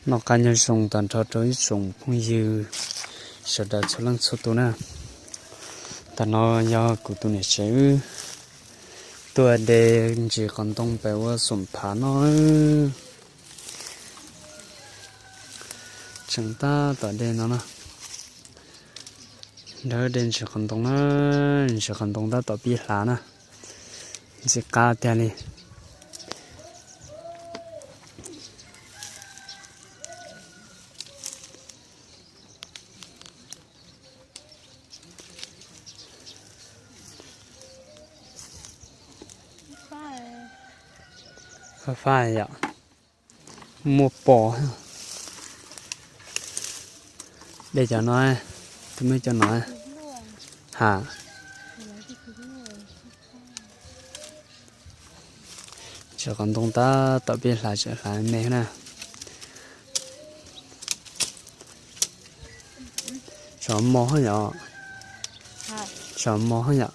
Noj qab nyob zoo tag nrho rau ib tsoom phooj ywg sawv daws txhua leej txhua tus na. Tam no yog kuv tus niam tsev wb tuaj de ntsis qos ntoo pem ua xoom phav noj. Tseem tab tom de no na. Nrog de ntsis qos ntoo na, ntsis qos ntoo tab tom pib hlav na. Ntxim qab tiag li. Fab fab yom. Muaj pos. De cov no, tus me cov no. Ha. Tseem qos ntoo tab tom pib hlav, tseem hlav me na. Tsov mos yom. Tsov mos yom.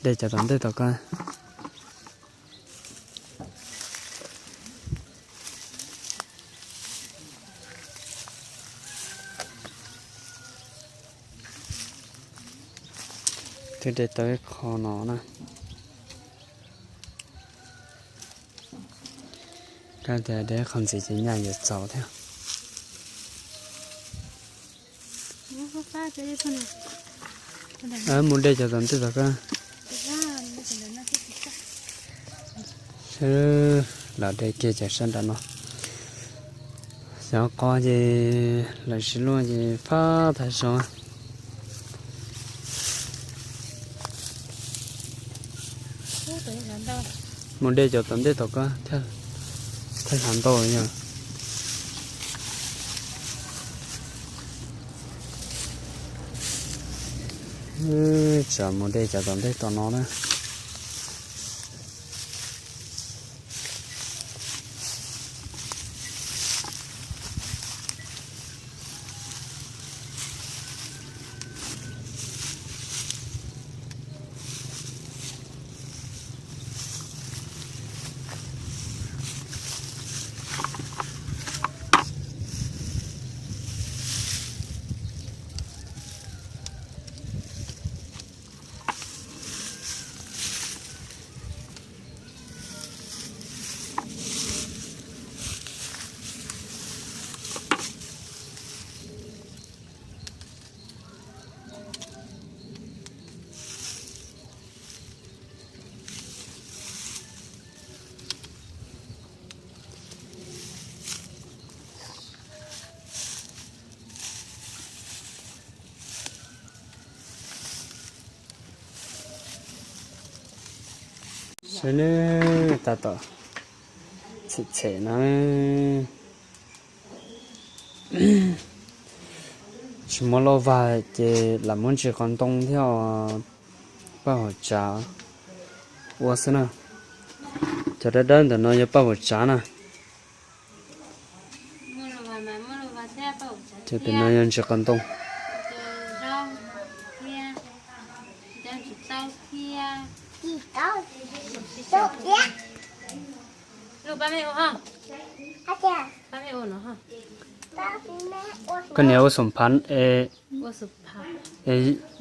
De cov tom ntej tom koj. Twb de tau ib qho no na. Koj tias de qhov ntxiv ces nyaj yuav txaus thiab. Mus de cov tom ntej tom koj. Los de kiag cov sab nram no. Xyov qos ces lawv siv luaj ces fab tag zog. Mus de cov tom ntej tom koj thiaj hlav ntau yog. Tsam mus de cov tom ntej tom no na. Sawv daws tab tom txhem txhem no. Tsis muaj lauj vag ces lam muab ntsis qos ntoo thiab paj huam tsav ua xwb na. Cov dawb dawb ntawm no yog paj huam tsav na. Cov tim no yog ntsis qos ntoo. Koj niam ua xoom phav es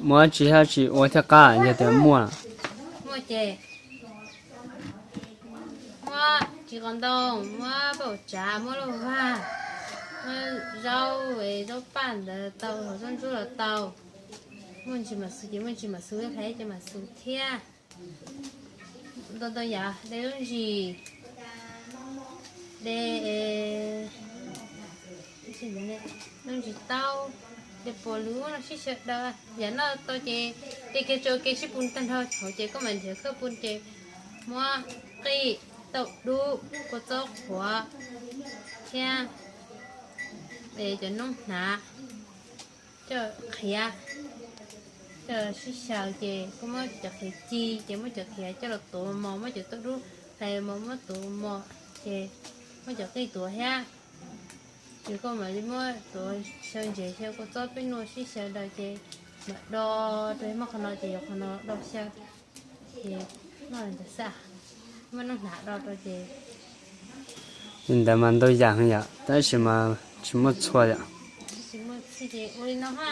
muaj dab tsi hab tsis ua thiaj qab yog tias muaj. Muaj ces muab ntsis qos ntoo, muab paj huam tsav, muab lauj vag, muab zaub, zaub paj ntawd tau, zaub ntsuab los tau. Muaj ntsis mam xus ces muaj ntsis mam xus, hlais ces mam xus thiab. Ntau ntau yam, de lub ntsis, de lub ntsis taub, de puas lub no sib xyaw daws. Yam noj tau ces de kiag tso ke sib pun tag nrho hauv ces koj mam nrhiav khawb pun ces muab qij, tauj dub, kua txob qhuav thiab cov noob hnav coj qhiav, coj sib xyaw ces kuj muab cov qhiav ci ces muab cov qhiav coj los tuav mos, muab cov tauj dub hlais mos muab tuav mos ces muab cov qij tuav thiab. Ces koj mam li muab tuav xyaw ntses xyaw kua txob peb nuav sib xyaw daws ces mam do rau, muab qhov no ces yuav qhov no do xyaw. Ces noj ntawd xwb, muab noob hnav do rau ces Li ntawd mas ntau yam yom, tab sis mas tsis muaj txhua yom.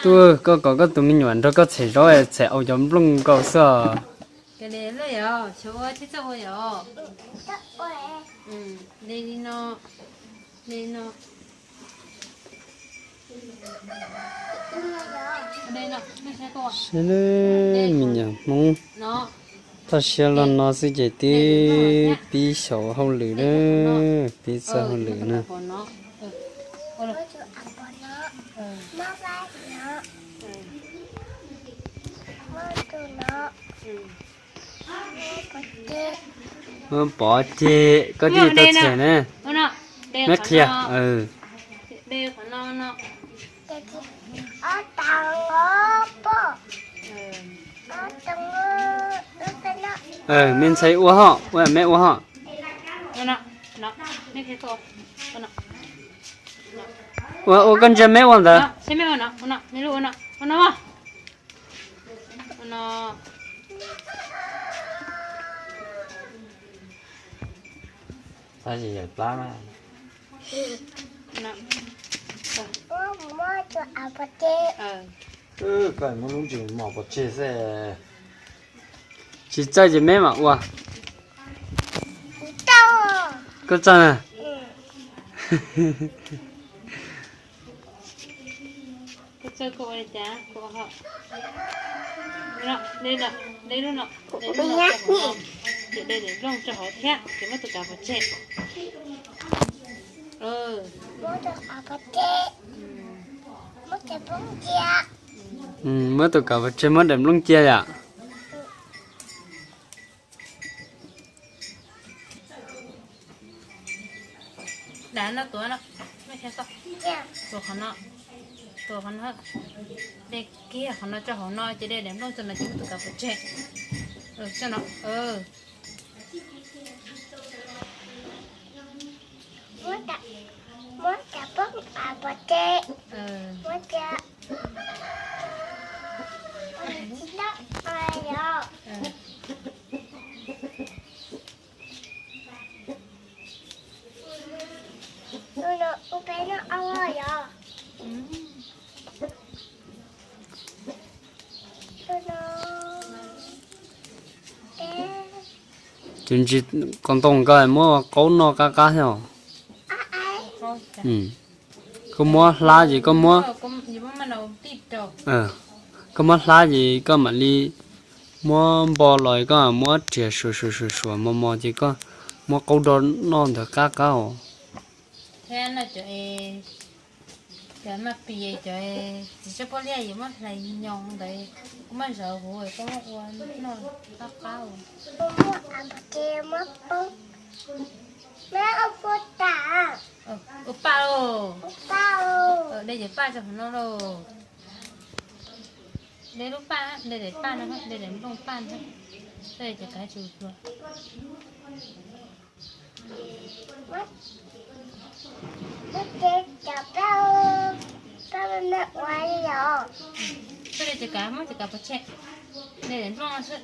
Tuaj, koj kom koj tus me nyuam nrog koj txhem zaub, txhem aus cov nplooj nkaus xwb os. Saib, me nyuam Hmoob toj siab los no xwb ces twb pib xyaum hauj lwm na, pib txawj hauj lwm na. Pov ceg, koj tij tau txhem ne. Me qhia. Me ntxhais ua hos, ua me ua hos. Ua, ua koj ntsia me ua ntawd. Koj muab lub ntsis mos pov tseg xwb. Tsis txawj ces me mam ua. Koj txawj na. Ces de daim nplooj rau hauv thiab ces muab tus kav pov tseg. Muab tus kav pov tseg, muab daim nplooj cia yom. Dav no tuav no, tuav qhov no, tuav qhov no, de kiag qhov no rau hauv no ces de daim nplooj rau no ces muab tus kav pov tseg. Coj no. Muab cov poob pov tseg, muab cov tsis tau yom. Tus no ua peb no au yom. Tus no peb. Ces ntsis, koj ntoo nkawd muab qaub noj qab qab thiab os. Koj muab hlab ces koj muab, koj muab hlab ces koj mam li muab npo los, koj muab riam suav suav suav suav mos mos ces koj muab qaub do noj ntawd qab qab os. Thiab no cov, cov maj pis, cov txiv tshaib pob liaj yuav muab hlais nyoos ntawd, kuv muab zauv huv koj muab ua noj qab qab. Ua paj lauj. De cov paj rau hauv no lauj. De lub paj, de daim paj no, de daim nplooj paj no. Cov kav tsis hluas. Muab de cov kav, muab cov kav pov tseg, de daim nplooj no xwb.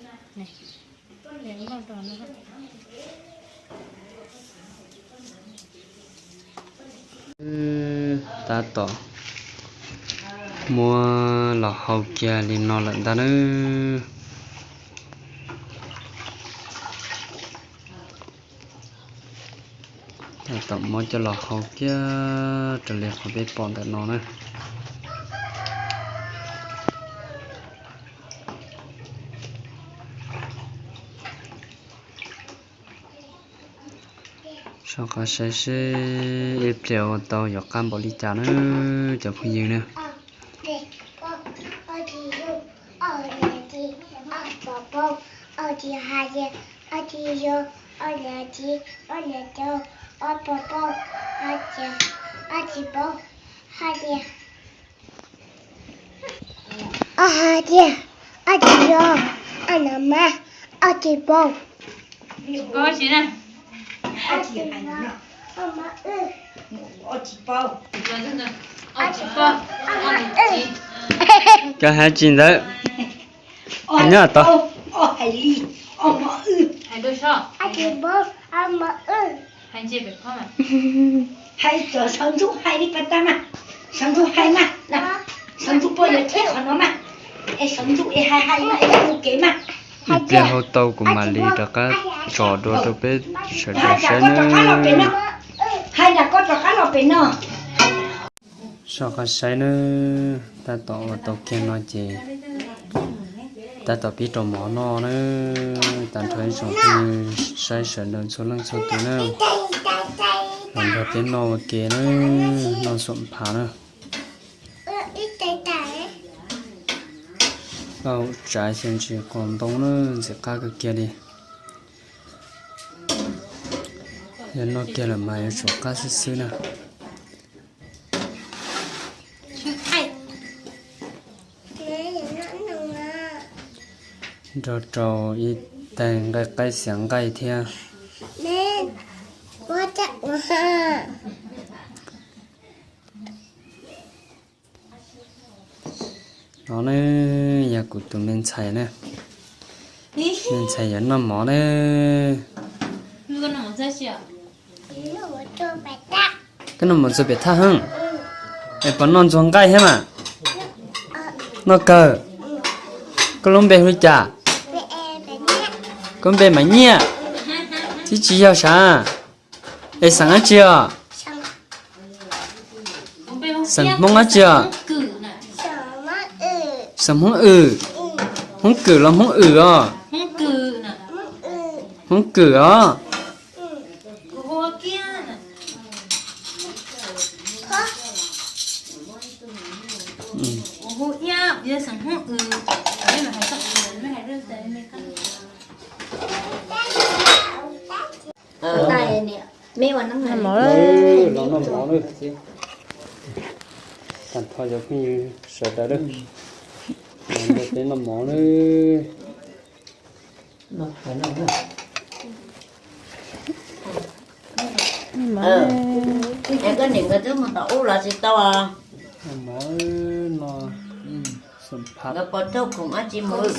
Tab tom muab los hau kiag li no lawm ntag nawb. Tab tom muab coj los hau kiag raws li qhov peb pom ntawm no na. Soj qab saib seb ib pliag ua tau yuav qab npaum li cas na cov phooj ywg na. Ob ha tiag, ob tsis yog, ob nam mab, ob tsis paub. Koj hais tsis ntawd. Nyob tau. Ob tsis paub, ob mos wb. Hais txog Saum Ntsuj hais li pas tas mas, Saum Ntsuj hais mas, Saum Ntsuj puas yuav cheb qhov no mas, es Saum Ntsuj es hais hais mas es mus kev mas. Ib pliag hau tau kuv mam li rov qab tso dua rau peb sawv daws saib nawb. Hais nram koj rov qab los pem no. Soj qab saib nawb, tab tom ua tau kiag no ces tab tom pib rau mov noj nawb. Tag nrho ib tsoom phooj ywg saib sawv daws txhua leej txhua tus nawb, los nrog peb noj ua ke nawb, noj xuam phav nawb. Ua tsav xyaw ntsis qos ntoo nawb, ntxim qab kawg kiag li. Yog noj kiag lawm mas yuav tsum qab xwb xwb na. Nrog rau ib tais nqaij qaib xiav nqaij thiab. No ne, yog kuv tus me ntxhais na. Me ntxhais yuav noj mov na. Koj noj mov txog pem thaj heeb, es puas noj ntxuag nqaij thiab mas? Noj kawg. Koj lub npe hu li cas? Koj npe Maiv Nyiaj. Twb tsis yog sav. Es xeem dab tsi os? Xeem Hmoob dab tsi os? Xeem Hmoob Wm. Hmoob Kwm los Hmoob Wm os? Hmoob Kwm os. Los noj mov nawb. Tag nrho cov phooj ywg sawv daws, los nrog peb noj mov nawb. Koj niam nkawd twb mus tom ub los tsis tau. Noj mov no, nkawd pos raug khoom dab tsi mus.